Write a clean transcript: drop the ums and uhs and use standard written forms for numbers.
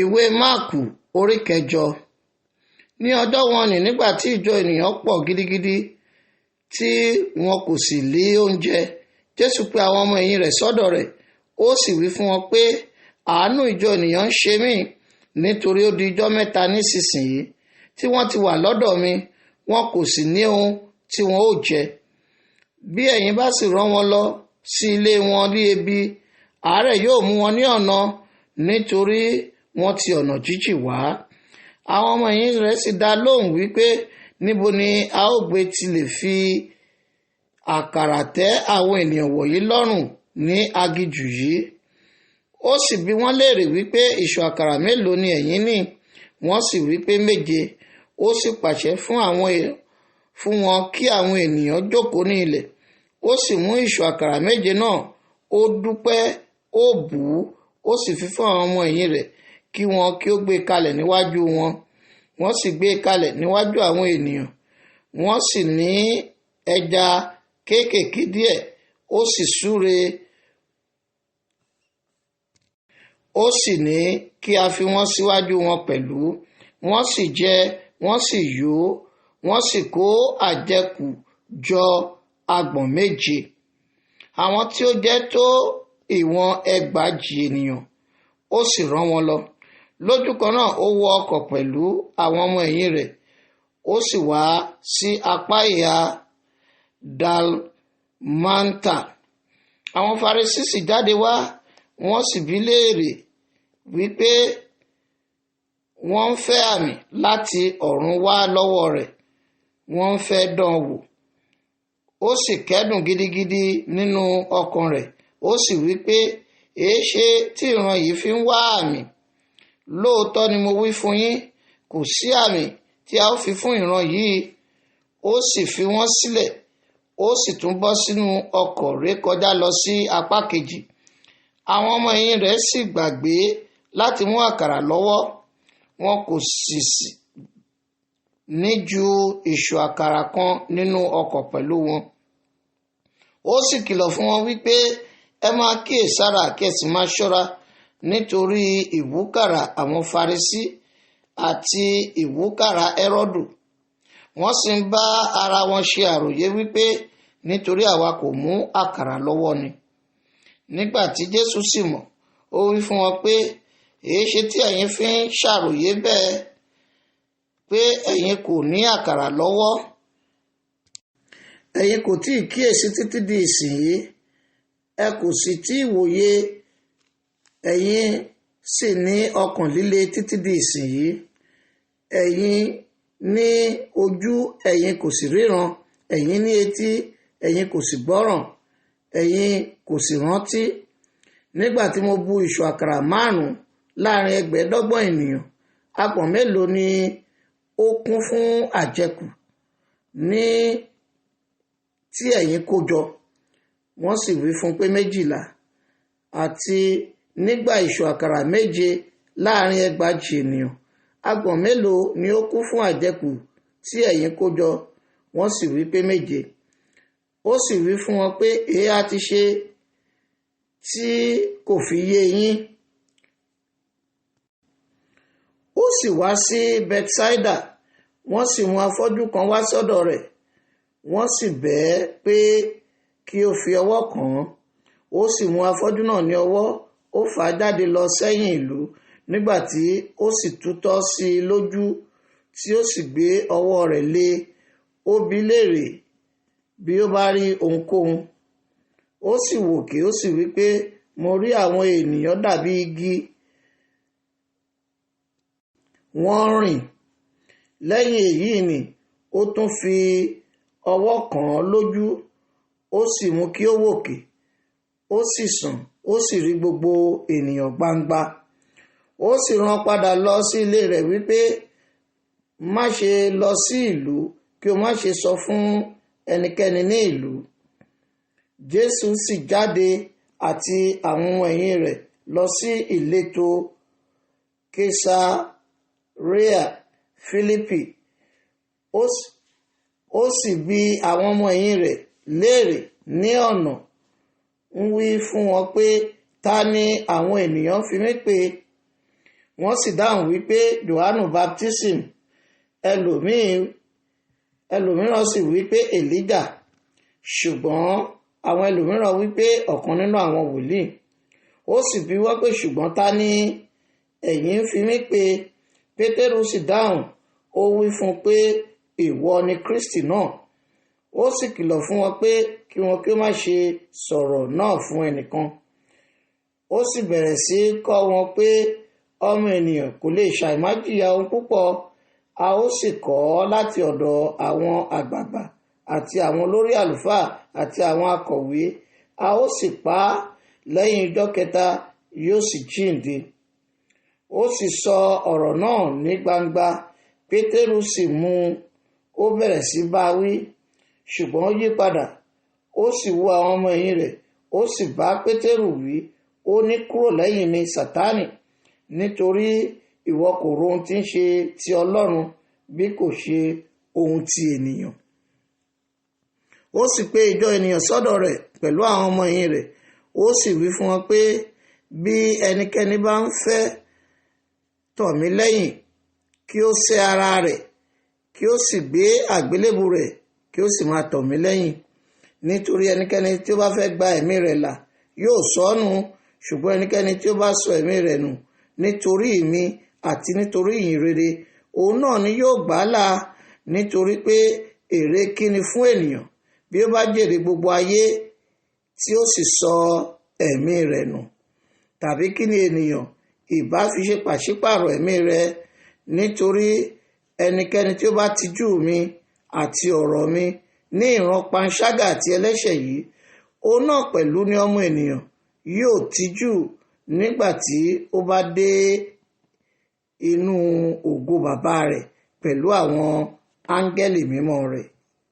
Ìwé Máàkù orí kẹjọ. Ní ọjọ́ wọ̀n-ọn-nì, nígbà tí ìjọ ènìyàn pọ̀ gidigidi tí wọn kò sì lé oúnjẹ, Jésù pe àwọn ọmọ ẹ̀yìn rẹ̀ sọ́dọ̀ rẹ̀, ó sì wí fún wọn pé, àánú ìjọ ènìyàn ń ṣe mí, nítorí ó di ijọ́ mẹ́ta nísinsìnyí tí wọ́n ti wà lọ́dọ̀ mi, wọn kò sì ní ohun tí wọn ó jẹ. Bí ẹ̀yin bá sì rán wọn lọ sí ilé wọn ní ebi, àárẹ̀ yóò mú wọn ní ọ̀nà, nítorí wọ́n ti ọ̀nà jíjìn wá. Àwọn ọmọ ẹ̀yìn rẹ̀ sì dá lóhùn wípé, níbo ni a ó gbé ti lè fi àkàrà tẹ́ àwọn ènìyàn wọ̀nyí lọ́rùn ní aginjù yìí? Ó sì bi wọ́n léèrè wípé, ìṣù àkàrà mélòó ni ẹ̀yin ní? Wọ́n sì wípé méje. Ó sì pàṣẹ fún wọn kí àwọn ènìyàn jókòó ní ilẹ̀. Ó sì mú ìṣù àkàrà méje náà, ó dúpẹ́, ó bù ú, ó sì fi fún àwọn ọmọ ẹ̀yìn rẹ̀ kí wọn kí ó gbé kalẹ̀ níwájú wọn. Wọ́n sì gbé kalẹ̀ níwájú àwọn ènìyàn. Wọ́n sì ní ẹja kéékèèké díẹ̀, ó sì súre, ó sì ní kí a fi wọ́n síwájú wọn pẹ̀lú. Wọ́n sì jẹ, wọ́n sì yó, wọ́n sì kó àjẹkù jọ agbọ̀n méje. Àwọn tí ó jẹ tó ìwọ̀n 4000 ènìyàn, ó sì rán wọn lọ. Lójú kan náà ó wọ ọkọ̀ pẹ̀lú àwọn ọmọ ẹ̀yìn rẹ̀, ó sì wá sí apá ìhà Dalmanta. Àwọn Farisí sì jáde wá, wọ́n sì bi léèrè wípé wọ́n ń fẹ́ àmì láti ọ̀run wá lọ́wọ́ rẹ̀, wọ́n ń fẹ́ dán an wò. Ó sì kẹ́dùn gidigidi nínú ọkàn rẹ̀, ó sì wí pé, èéṣe tí ìran yìí fi ń wá àmì? Lóòótọ́ ni mo wí fún yín, kò sí àmì tí a ó fi fún ìran yìí. Ó sì fi wọ́n sílẹ̀, ó sì tún bọ́ sínú ọkọ̀ rékọjá lọ sí apá kejì. Àwọn ọmọ ẹ̀yìn rẹ̀ sì gbàgbé láti mú àkàrà lọ́wọ́, wọn kò sì ní ju ìṣù àkàrà kan nínú ọkọ̀ pẹ̀lú wọn. Ó sì kìlọ̀ fún wọn wípé, ẹ máa kíyèsára kí ẹ sì máa ṣọ́ra nítorí ìwúkàrà àwọn Farisí àti ìwúkàrà Hẹ́rọ́dù. Wọ́n sì ń bá ara wọn ṣe àròyé wípé, nítorí àwa kò mú àkàrà lọ́wọ́ ni. Nígbà tí Jésù sì mọ̀, ó wí fún wọn pé, èéṣe tí ẹ̀yin fi ń ṣàròyé bẹ́ẹ̀ pé ẹ̀yin kò ní àkàrà lọ́wọ́? Ẹ̀yin kò tí ì kíyèsí títí di ìsinyìí, ẹ kò sì tí ì wòye, ẹ̀yin sì ní ọkàn líle títí di ìsinyìí. Ẹ̀yin ní ojú, ẹ̀yin kò sì ríran, ẹ̀yin ní etí, ẹ̀yin kò sì gbọ́ràn, ẹ̀yin kò sì rántí. Nígbà tí mo bu ìṣù àkàrà 5 láàrin 25 ènìyàn, agbọ̀n mélòó ni ó kún fún àjẹkù ní tí ẹ̀yin kó jọ? Wọ́n sì wí fún pé 12. Àti nígbà ìṣù àkàrà méje láàrin 4000 ènìyàn, agbọ̀n mélòó ni ó kún fún àjẹkù tí ẹ̀yin kó jọ? Wọ́n sì wí pé 7. Ó sì wí fún wọn pé, èé ha ti ṣe tí kò fi yé yín? Ó sì wá sí Bethsaida, wọ́n sì mú afọ́jú kan wá sọ́dọ̀ rẹ̀, wọ́n sì bẹ̀ ẹ́ pé kí ó fi ọwọ́ kàn án. Ó sì mú afọ́jú náà ní ọwọ́, ó fà á jáde lọ sẹ́yìn ìlú, nígbà tí ó sì tutọ́ sí i lójú, tí ó sì gbé ọwọ́ rẹ̀ lé, ó bi léèrè bí ó bá rí ohunkóhun. Ó sì wòkè, ó sì wí pé, mo rí àwọn ènìyàn dàbí igi, wọ́n rìn. Lẹ́yìn èyí ni ó tún fi ọwọ́ kàn án lójú, ó sì mú kí ó wòkè, ó sì sàn, ó sì rí gbogbo ènìyàn gbangba. Ó sì rán padà lọ sí ilé rẹ̀ wípé, má ṣe lọ sí ìlú, kí o má ṣe sọ fún ẹnikẹ́ni ní ìlú. Jésù sì jáde àti àwọn ọmọ ẹ̀yìn rẹ̀ lọ sí ìletò Kesarea Fílípì. Ó sì bi àwọn ọmọ ẹ̀yìn rẹ̀ léèrè ní ọ̀nà, ń wí fún wọn pé, ta ni àwọn ènìyàn fi mí pè? Wọ́n sì dáhùn wípé Jòhánù baptism, ẹlòmíràn sì wípé Èlíjà, ṣùgbọ́n àwọn ẹlòmíràn wípé ọ̀kan nínú àwọn wòlíì. Ó sì bi wọ́n pé, ṣùgbọ́n ta ni ẹ̀yin ń fi mí pè? Pétérù sì dáhùn, ó wí fún un pé, ìwọ ni Kristi náà. Ó sì kìlọ̀ fún wọn pé kí wọn kí ó má ṣe sọ̀rọ̀ náà fún ẹnìkan. Ó sì bẹ̀rẹ̀ sí í kọ́ wọn pé ọmọ ènìyàn kò lè ṣàìmá jìyà ohun púpọ̀, a ó sì kọ̀ ọ́ láti ọ̀dọ̀ àwọn àgbààgbà àti àwọn olórí àlùfáà àti àwọn akọ̀wé, a ó sì pa á, lẹ́yìn ijọ́ kẹta yóò sì jíǹde. Ó sì sọ ọ̀rọ̀ náà ní gbangba. Pétérù sì mú un, ó bẹ̀rẹ̀ sí bá a wí, ṣùgbọ́n ó yí padà, ó sì wo àwọn ọmọ ẹ̀yìn rẹ̀, ó sì bá Pétérù wí, ó ní, kúrò lẹ́yìn mi, Sátánì, nítorí ìwọ kò ro ohun tí ń ṣe ti Ọlọ́run bí kò ṣe ohun ti ènìyàn. Ó sì pè ìjọ ènìyàn sọ́dọ̀ rẹ̀ pẹ̀lú àwọn ọmọ ẹ̀yìn rẹ̀, ó sì wí fún wọn pé, bí ẹnikẹ́ni bá ń fẹ́ tọ̀ mí lẹ́yìn, kí ó sẹ́ ara rẹ̀, kí ó sì gbé àgbélébù rẹ̀, kí ó sì máa tọ̀ mí lẹ́yìn. Nítorí ẹnikẹ́ni tí ó bá fẹ́ gba ẹ̀mí rẹ̀ là yóò sọ ọ́ nù, ṣùgbọ́n ẹnikẹ́ni tí ó bá sọ ẹ̀mí rẹ̀ nù nítorí mi àti nítorí ìyìn rere, òun náà ni yóò gbà á là. Nítorí pé èrè kíni fún ènìyàn bí ó bá jèrè gbogbo ayé tí ó sì sọ ẹ̀mí rẹ̀ nù? Tàbí kíni ènìyàn ìbá fi ṣe pàṣípàrọ̀ ẹ̀mí rẹ̀? Nítorí ẹnikẹ́ni tí ó bá tijú mi àti ọ̀rọ̀ mi ní ìran panṣágà àti ẹlẹ́ṣẹ̀ yìí, òun náà pẹ̀lú ní ọmọ ènìyàn yóò tijú nígbà tí ó bá dé inú ògo bàbá rẹ̀ pẹ̀lú àwọn áńgẹ́lì mímọ́ rẹ̀.